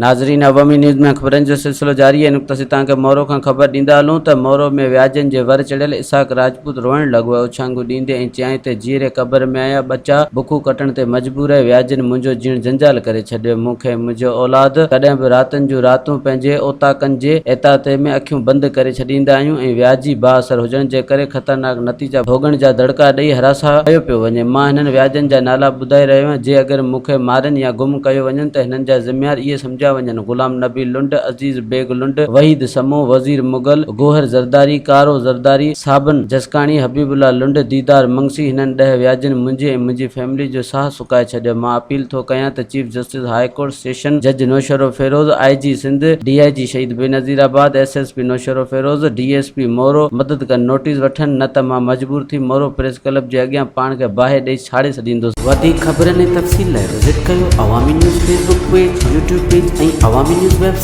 ناظرين عوامي نيوز ۾ خبرن جو سلسلو جاري آهي نقطه سي توهان کي مورو کان خبر ڏيندا هلون ته مورو ۾ وياجن جي ور چڙهيل اسحاق راجپوت روئڻ لڳو ۽ اڇانگون ڏيندي ۽ چيائين ته جيئري قبر ۾ آهيان ٻچا بکون ڪٽڻ تي مجبور آهي وياجن منهنجو جيئڻ جنجال ڪري ڇڏيو مون کي ۽ منهنجو اولاد ڪڏهن به راتن جون راتون پنهنجي اوطاقن جي احاطي ۾ اکيون بند ڪري ڇڏيندا آهيون ۽ وياجي بااثر هجڻ جي ڪري خطرناڪ نتيجا ڀوڳڻ جا دڙڪا ڏئي هراسان ڪيو پيو وڃي مان هنن وياجن جا نالا ٻڌائي رهيو آهيان جي اگر مون کي مارين يا گم ڪيو وڃن ته هنن جا ذميوار اهي سمجهيا وڃن، غلام نبي لنڊ، عزيز بيگ لنڊ، وحيد سمون، وزير مغل، گوهر زرداري، ڪارو زرداري، صابن جسڪاڻي، حبيب الله لنڊ، ديدار منگسي، هنن ڏهه وياجين منهنجي ۽ منهنجي فيملي جو ساهه سڪائي ڇڏيو، مان اپيل ٿو ڪيان ته chief justice high court, session جج نوشهروفيروز، آء جي سنڌ، ڊي I جي شهيد Benazirabad, S S P Naushahro Feroze, D S P Moro مدد ڪن، نوٽيس وٺن نه ته مان مجبور ٿي مورو پريس ڪلب جي اڳيان پاڻ کي باهه ڏئي ساڙي ڇڏيندس. وڌيڪ خبرن ۽ تفصيل لاء وزٽ ڪيو Awami news Facebook page, YouTube page ۽ Awami news website.